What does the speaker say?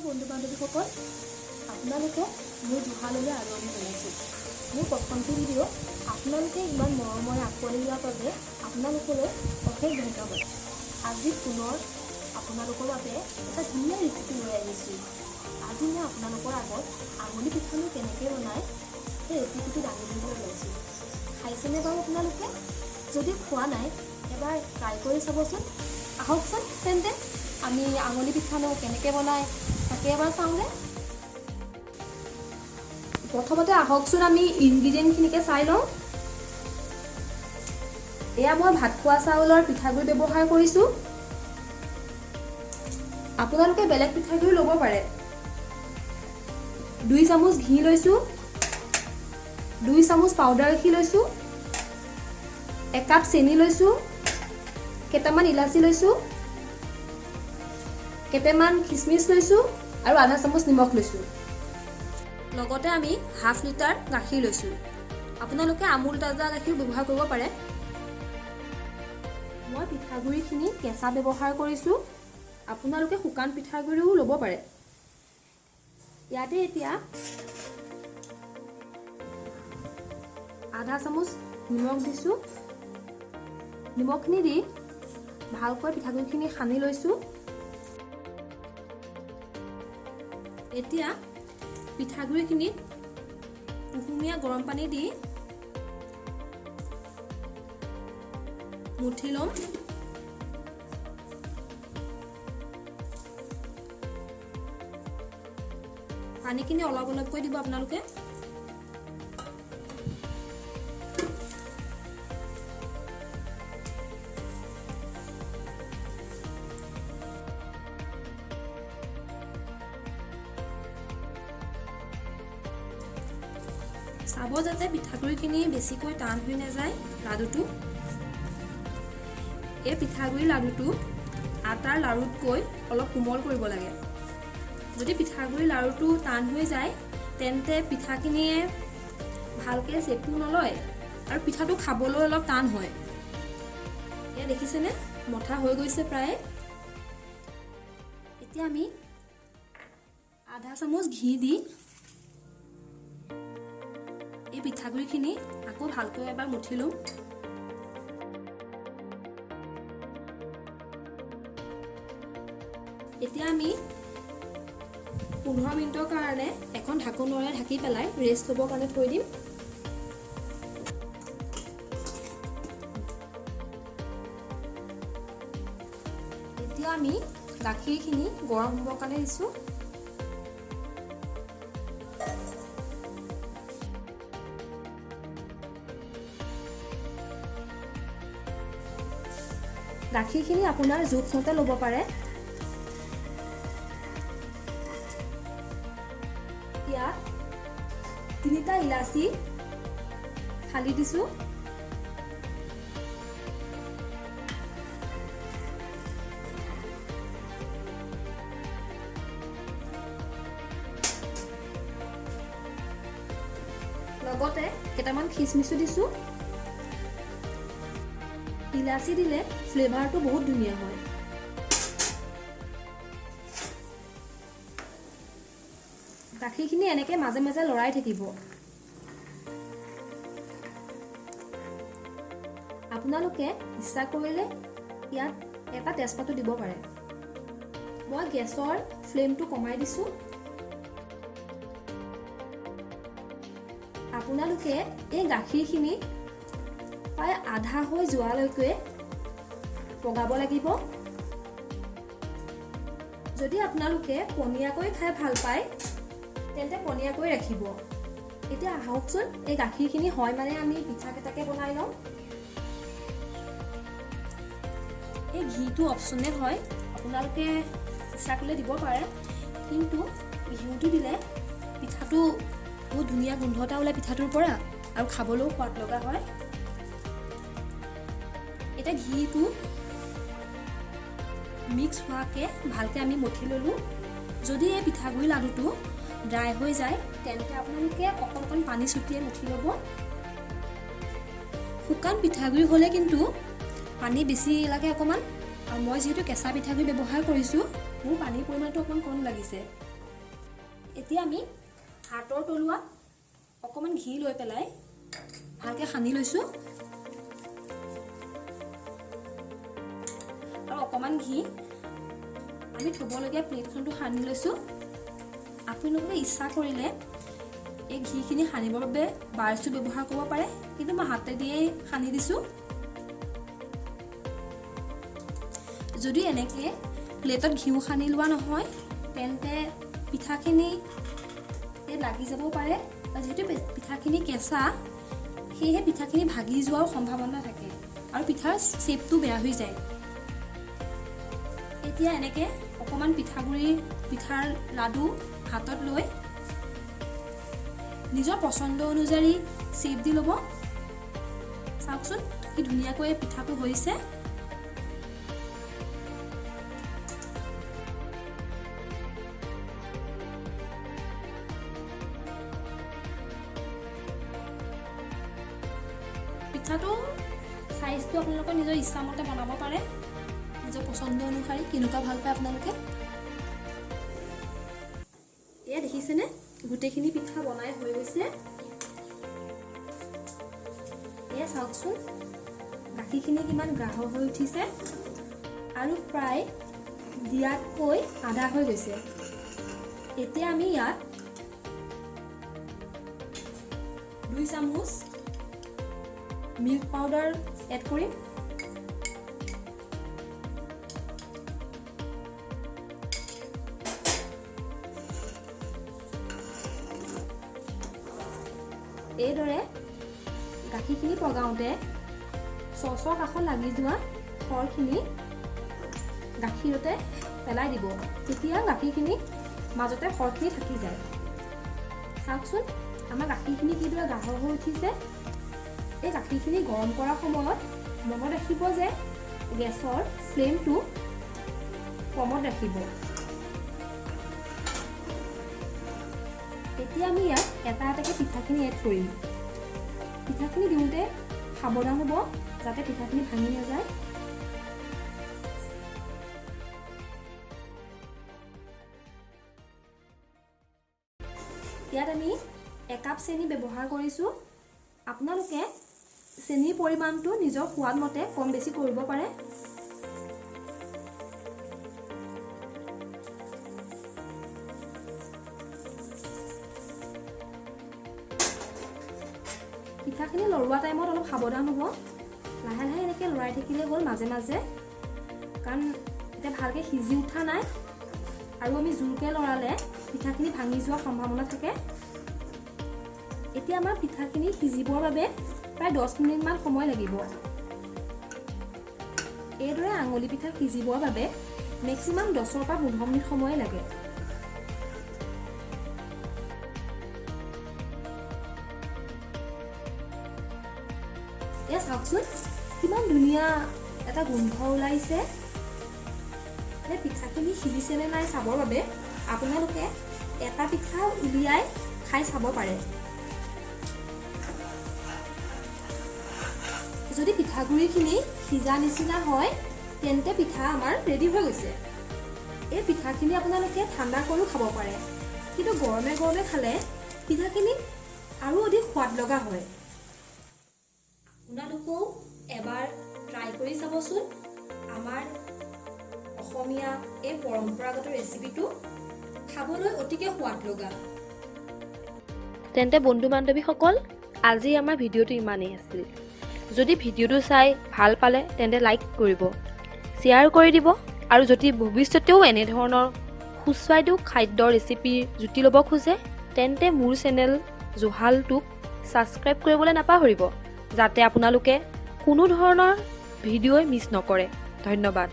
বন্ধু বান্ধৱীসকল, আপোনালোকক মোৰ জুহাললৈ আদৰণি জনাইছোঁ। মোৰ প্ৰথমটো ভিডিঅ' আপোনালোকে ইমান মৰমেৰে আঁকোৱালি লোৱাৰ বাবে আপোনালোকলৈ অশেষ ধন্যবাদ। আজি পুনৰ আপোনালোকৰ বাবে এটা ধুনীয়া ৰেচিপি লৈ আহিছোঁ। আজি মই আপোনালোকৰ আগত আঙুলি পিঠানো কেনেকৈ বনায়, সেই ৰেচিপিটো দাঙি ধৰিবলৈ ওলাইছোঁ। খাইছেনে বাৰু আপোনালোকে? যদি খোৱা নাই, এবাৰ ট্ৰাই কৰি চাবচোন। আহকচোন তেন্তে, আমি আঙুলি পিঠানো কেনেকৈ বনায় তাকে এবাৰ চাওঁগৈ। প্ৰথমতে আহকচোন, আমি ইনগ্ৰিডিয়েণ্টখিনিকে চাই লওঁ। এয়া মই ভাত খোৱা চাউলৰ পিঠাগুড়ি ব্যৱহাৰ কৰিছোঁ। আপোনালোকে বেলেগ পিঠাগুড়ি ল'ব পাৰে। 2 চামুচ ঘি লৈছোঁ, 2 চামুচ পাউডাৰ গাখীৰ লৈছোঁ, একাপ চেনি লৈছোঁ, কেইটামান ইলাচি লৈছোঁ, কেইটামান খিচমিচ লৈছোঁ আৰু আধা চামুচ নিমখ লৈছোঁ। লগতে আমি হাফ লিটাৰ গাখীৰ লৈছোঁ। আপোনালোকে আমুল তাজা গাখীৰ ব্যৱহাৰ কৰিব পাৰে। মই পিঠাগুড়িখিনি কেঁচা ব্যৱহাৰ কৰিছোঁ। আপোনালোকে শুকান পিঠাগুড়িও ল'ব পাৰে। ইয়াতে এতিয়া আধা চামুচ নিমখ দিছোঁ। নিমখখিনি দি ভালকৈ পিঠাগুড়িখিনি সানি লৈছোঁ। এতিয়া পিঠাগুড়িখিনিত কুহুমীয়া গৰম পানী দি মুঠি ল'ম। পানীখিনি অলপ অলপকৈ দিব আপোনালোকে। চাব যাতে পিঠাগুড়িখিনি বেছিকৈ টান হৈ নাযায়। লাডুটো, এই পিঠাগুড়ি লাডুটো আটাৰ লাড়ুতকৈ অলপ কোমল কৰিব লাগে। যদি পিঠাগুড়ি লাড়ুটো টান হৈ যায়, তেন্তে পিঠাখিনিয়ে ভালকৈ চেপো নলয় আৰু পিঠাটো খাবলৈ অলপ টান হয়। এয়া দেখিছেনে, মথা হৈ গৈছে প্ৰায়। এতিয়া আমি আধা চামুচ ঘি দি এই পিঠাগুড়িখিনি আকৌ ভালকৈ এবাৰ মুঠি ল'ম। এতিয়া আমি 15 মিনিটৰ কাৰণে এখন ঢাকোনৰে ঢাকি পেলাই ৰেষ্ট ল'বৰ কাৰণে থৈ দিম। এতিয়া আমি গাখীৰখিনি গৰম হ'বৰ কাৰণে দিছোঁ। গাখীৰখিনি আপোনাৰ জোখমতে ল'ব পাৰে। ইয়াত তিনিটা ইলাচি ফালি দিছোঁ। লগতে কেইটামান খিচমিচো দিছোঁ। ইলাচি দিলে ফ্লেভাৰটো বহুত ধুনীয়া হয়। গাখীৰখিনি এনেকৈ মাজে মাজে লৰাই থাকিব। আপোনালোকে ইচ্ছা কৰিলে ইয়াত এটা তেজপাতো দিব পাৰে। মই গেছৰ ফ্লেমটো কমাই দিছোঁ। আপোনালোকে এই গাখীৰখিনি প্ৰায় আধা হৈ যোৱালৈকে পগাব লাগিব। যদি আপোনালোকে পনীয়াকৈ খাই ভাল পায়, তেন্তে পনীয়াকৈ ৰাখিব। এতিয়া আহকচোন, এই গাখীৰখিনি হয় মানে আমি পিঠাকেইটাকে বনাই লওঁ। এই ঘিটো অপশ্যনেল হয়, আপোনালোকে ইচ্ছা কৰিলে দিব পাৰে। কিন্তু ঘিউটো দিলে পিঠাটো বহুত ধুনীয়া গোন্ধ এটা ওলায় পিঠাটোৰ পৰা আৰু খাবলৈও সোৱাদ লগা হয়। এতিয়া ঘিটো মিক্স হোৱাকৈ ভালকৈ আমি মঠি ল'লোঁ। যদি এই পিঠাগুড়ি লাডুটো ড্ৰাই হৈ যায়, তেন্তে আপোনালোকে অকণ অকণ পানী ছটিয়াই মুঠি ল'ব। শুকান পিঠাগুড়ি হ'লে কিন্তু পানী বেছি লাগে অকণমান, আৰু মই যিহেতু কেঁচা পিঠাগুড়ি ব্যৱহাৰ কৰিছোঁ, মোৰ পানীৰ পৰিমাণটো অকণমান কম লাগিছে। এতিয়া আমি হাতৰ তলুৱাত অকণমান ঘি লৈ পেলাই ভালকৈ সানি লৈছোঁ আৰু অকণমান ঘি আমি থ'বলগীয়া প্লেটখনটো সানি লৈছোঁ। আপোনালোকে ইচ্ছা কৰিলে এই ঘিখিনি সানিবৰ বাবে ব্ৰাছটো ব্যৱহাৰ কৰিব পাৰে, কিন্তু মই হাতেদিয়েই সানি দিছোঁ। যদি এনেকৈ প্লেটত ঘিউ সানি লোৱা নহয়, তেন্তে পিঠাখিনি এই লাগি যাব পাৰে বা যিহেতু পিঠাখিনি কেঁচা, সেয়েহে পিঠাখিনি ভাগি যোৱাৰো সম্ভাৱনা থাকে আৰু পিঠাৰ শ্বেপটো বেয়া হৈ যায়। এতিয়া এনেকৈ অকণমান পিঠাগুড়ি পিঠাৰ লাডু হাতত লৈ নিজৰ পচন্দ অনুযায়ী শ্বেপ দি ল'ব। চাওকচোন, কি ধুনীয়াকৈ পিঠাটো হৈছে। পিঠাটো চাইজটো আপোনালোকে নিজৰ ইচ্ছামতে বনাব পাৰে, নিজৰ পচন্দ অনুসৰি কেনেকুৱা ভাল পায় আপোনালোকে। এয়া দেখিছেনে, গোটেইখিনি পিঠা বনাই হৈ গৈছে। এয়া চাওকচোন, গাখীৰখিনি কিমান গাঢ় হৈ উঠিছে আৰু প্ৰায় দিয়াতকৈ আধা হৈ গৈছে। এতিয়া আমি ইয়াত 2 চামুচ মিল্ক পাউডাৰ এড কৰিম। এইদৰে গাখীৰখিনি পগাওঁতে চচৰ কাষত লাগি যোৱা সৰখিনি গাখীৰতে পেলাই দিব, তেতিয়া গাখীৰখিনি মাজতে সৰখিনি থাকি যায়। চাওকচোন, আমাৰ গাখীৰখিনি কিদৰে গাঢ় হৈ উঠিছে। এই গাখীৰখিনি গৰম কৰাৰ সময়ত মনত ৰাখিব যে গেছৰ ফ্লেমটো কমত ৰাখিব। এতিয়া আমি ইয়াত এটা এটাকৈ পিঠাখিনি এড কৰিম। পিঠাখিনি দিওঁতে সাৱধান হ'ব যাতে পিঠাখিনি ভাঙি নাযায়। ইয়াত আমি একাপ চেনি ব্যৱহাৰ কৰিছোঁ। আপোনালোকে চেনিৰ পৰিমাণটো নিজৰ সোৱাদ মতে কম বেছি কৰিব পাৰে। পিঠাখিনি লৰোৱা টাইমত অলপ সাৱধান হ'ব, লাহে লাহে এনেকৈ লৰাই থাকিলে হ'ল মাজে মাজে, কাৰণ এতিয়া ভালকৈ সিজি উঠা নাই আৰু আমি জোৰকৈ লৰালে পিঠাখিনি ভাঙি যোৱাৰ সম্ভাৱনা থাকে। এতিয়া আমাৰ পিঠাখিনি সিজিবৰ বাবে প্ৰায় 10 মিনিটমান সময় লাগিব। এইদৰে আঙুলি পিঠা সিজিবৰ বাবে মেক্সিমাম 10ৰ পৰা 15 মিনিট সময় লাগে। এয়া চাওকচোন, কিমান ধুনীয়া এটা গোন্ধ ওলাইছে। এই পিঠাখিনি সিজিছেনে নাই চাবৰ বাবে আপোনালোকে এটা পিঠা উলিয়াই খাই চাব পাৰে। যদি পিঠাগুড়িখিনি সিজা নিচিনা হয়, তেন্তে পিঠা আমাৰ ৰেডি হৈ গৈছে। এই পিঠাখিনি আপোনালোকে ঠাণ্ডা কৰিও খাব পাৰে, কিন্তু গৰমে গৰমে খালে পিঠাখিনি আৰু অধিক সোৱাদ লগা হয়। আপোনালোকেও এবাৰ ট্ৰাই কৰি চাবচোন আমাৰ অসমীয়া এই পৰম্পৰাগত ৰেচিপিটো, খাবলৈ অতিকে সোৱাদ লগা। তেন্তে বন্ধু বান্ধৱীসকল, আজি আমাৰ ভিডিঅ'টো ইমানেই আছিল। যদি ভিডিঅ'টো চাই ভাল পালে, তেন্তে লাইক কৰিব, শ্বেয়াৰ কৰি দিব আৰু যদি ভৱিষ্যতেও এনেধৰণৰ সুস্বাদু খাদ্যৰ ৰেচিপিৰ জুতি ল'ব খোজে, তেন্তে মোৰ চেনেল জুহালটোক ছাবস্ক্ৰাইব কৰিবলৈ নাপাহৰিব, যাতে আপোনালোকে কোনো ধৰণৰ ভিডিঅ'ই মিছ নকৰে। ধন্যবাদ।